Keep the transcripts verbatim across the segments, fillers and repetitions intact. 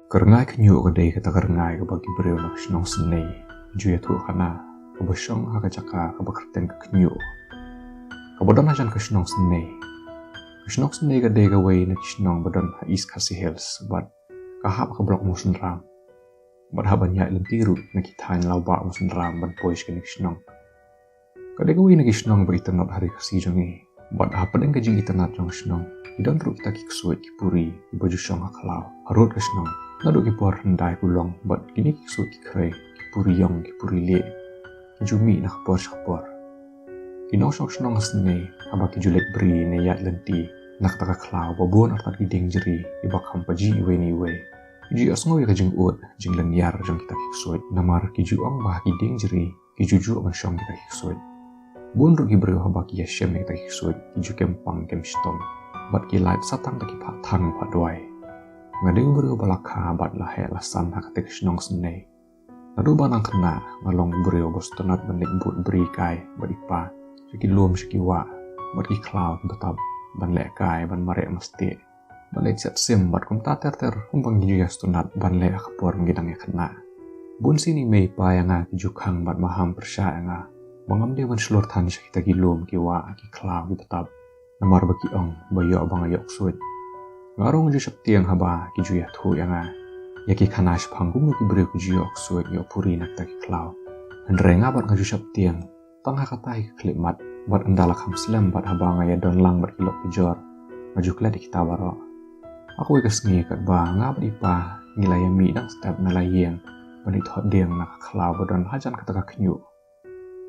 Ka rngai khñiuh ka dei kata ka rngai kaba ki briew na ka shnong Synei ju ïathuh khana, kaba shong ha ka jaka kaba kyrteng ka Khñiuh, kaba don hajan ka shnong Synei. Ka shnong Synei ka dei kawei na ki shnong ba don ha East Khasi Hills bad ka hap ha ka block Mawsynram bad hap ban ïaid lynti ruh na ki thaiñ Lawbah Mawsynram ban poi sha kane ka shnong. Ka dei kawei na ki shnong ba itynnad ha ri Khasi jong ngi. Bad hapdeng ka jingitynnad jong ka shnong, ki don ruh kita ki ksuid ki puri kiba ju shong ha khlaw harud ka shnong. Naduh ki por hyndai kulong bad kine ki ksuid ki khrei, ki puri ïong ki puri lieh, ki ju mih na ka por sha ka por. Ki nongshong shnong ha Synei, haba ki ju leit bri ne ïaid lynti na kata ka khlaw ba bun artat ki dieng jri kiba kham paji iwei na iwei, ki ju ïohsngew ïa ka jingud jinglynñiar jong kita ki ksuid. Namar ki ju ong ba ha ki dieng jri ki ju juh ban shong kita ki ksuid. Bun ruh ki briew haba ki ïashem ïa kita ki ksuid, ki ju kem pang kem shitom bad ki lait satang da ki phah thang phah duwai. Nga dei u briew ba la kha bad la heh la san ha kata ka shnong Synei. Naduh ba nang khynnah nga long u briew ba sngewtynnad ban leit bud bri kai bad i pa sha ki lum sha ki wah bad ki khlaw kiba tap, ban lehkai, ban mareh mastieh, ban leit siat sim bad kumta ter ter kumba ngi ju ïasngewtynnad ban leh ha ka por ba ngi dang ïakhynnah. Bun sien i mei i pa ïa nga ki ju khang bad maham pyrshah ïa nga ba ngam dei ban shlur than sha kita ki lum ki wah ki khlaw kiba tap, namar ba ki ong ba ïoh ba nga ïoh ksuid. Nga ruh nga ju sheptieng haba ki ju ïathuh ïa nga ïa ki khana shaphang kumno ki briew ki ju ïoh ksuid ïoh puri na kita ki khlaw. Hynrei nga bad nga ju sheptieng tang ha kata hi ka khyllipmat bad ynda la kham slem bad haba nga ïadon lang bad ki lok ki jor, nga ju klet ïa kita baroh. Ha kawei ka sngi katba nga bad i pa ngi la ïamih dang step na la ïing ban ïathoh dieng na ka khlaw ba don hajan kata ka Khñiuh,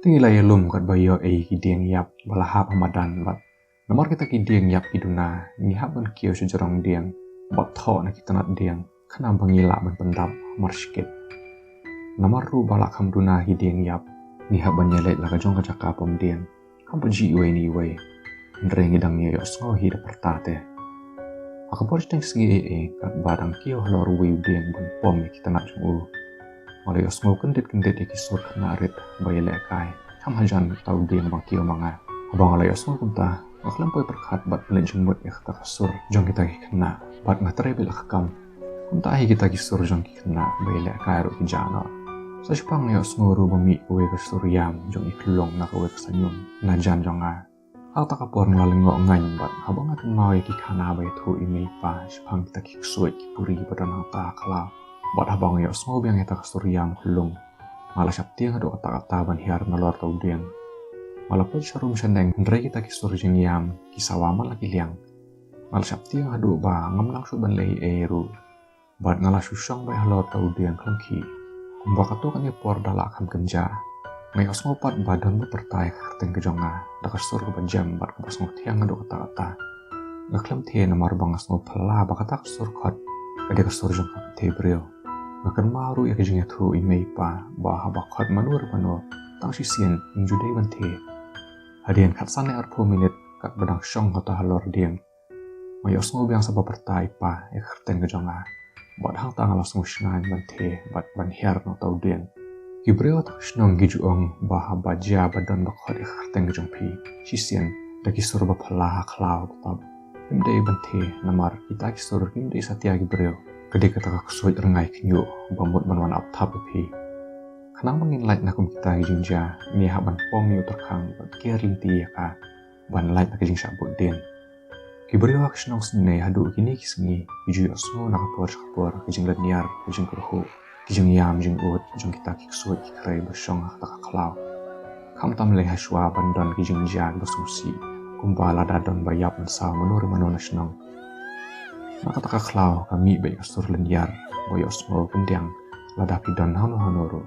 te ngi la ïalum katba ïoh ei ki dieng ïap ba la hap ha madan bad namar kita ki dieng ïap ki duna, ngi hap ban kiew sha jrong dieng bad thoh na ki tnat dieng khnang ba ngi lah ban pyndap marshikit. Namar ruh ba la kham duna ki dieng ïap, ngi hap ban ïaleit la ka jong ka jaka pom dieng, kham paji iwei na iwei. Hynrei ngi dang ïohsngew hi da pyrta te. Ha ka por shiteng sngi ei ei katba dang kiew halor uwei u dieng ban pom ïa ki tnat jong u, nga la ïohsngew kyndit kyndit ïa ki sur khynnah rit ba ïalehkai kham hajan uta u dieng ba kiew ma nga. Haba nga la ïohsngew kumta, nga khlem poi pyrkhat bad pynleit jingmut ïa kata ka sur jong kita ki khynnah bad nga trei beit la ka kam. Kumta hi kita ki sur jong ki khynnah ba ïalehkai ruh ki jah noh. Sa shiphang nga ïohsngew ruh ba mih kawei ka sur ïam jong i khyllung na kawei ka saiñum na jan jong nga. Ha kata ka por nga la lyngngoh ngaiñ bad haba nga kynmaw ïa ki khana ba ïathuh i mei i pa shaphang kita ki ksuid ki puri ba don hangta ha khlaw bad haba nga ïohsngew biang ïa kata ka sur ïam khyllung, nga la sheptieng haduh katta katta ban hiar nalor uta u dieng. Nga la peit sharum shaneng hynrei kita ki sur jingïam ki sawa man la ki liang. Nga la sheptieng haduh ba ngam nang shuh ban leh ei ei ruh bad nga la shu shong beit halor uta u dieng khlem khih. Kumba katto katne por da la kham kynjah, nga ïohsngew pat ba don ba pyrta ïa ka kyrteng ka jong nga da ka sur kaba jem bad kaba sngewthiang haduh katta katta. Nga khlem the namar ba nga sngew phylla ba kata ka sur khot ka dei ka sur jong ka pyrthei briew. Nga kynmaw ruh ïa ka jingïathuh i mei i pa ba haba khot mano re mano, tang shisien ngim ju dei ban the. Hadien khatsan ne arphew minit katba dang shong hangta halor dieng, nga ïohsngew biang sa ba pyrta i pa ïa ka kyrteng ka jong nga. Bad hangta nga la sngewshngaiñ ban the bad ban hiar na uta u dieng. Ki briew ha kata ka shnong ki ju ong ba haba jia ba don ba khot ïa ka kyrteng ka jong phi shisien da ki sur ba phylla ha khlaw ba tap, phim dei ban the namar kita ki sur kim dei satia ki briew. Ka dei kata ka ksuid rngai khñiuh ba mut ban wan ap thap ïa phi. Khnang ba ngin lait na kum kita ki jingjia, ngi hap ban pom ïa u tyrkhang bad ker lynti ïa ka ban lait na ka jingshah bud dien. Ki briew ha ka shnong Synei haduh kine ki sngi ki ju ïohsngew na ka por sha ka por ka jinglynñiar, ka jingkyrhuh, ki jingïam jingud jong kita ki ksuid ki khrei ba shong ha kata ka khlaw. Khamtam lei hashwa ban don ki jingjia ba sngewsih, kumba lada don ba ïap mynsaw mano re mano na shnong. Na kata ka khlaw ka mih beit ka sur lynñiar ba ïohsngew pyndiang lada phi don hano hano ruh.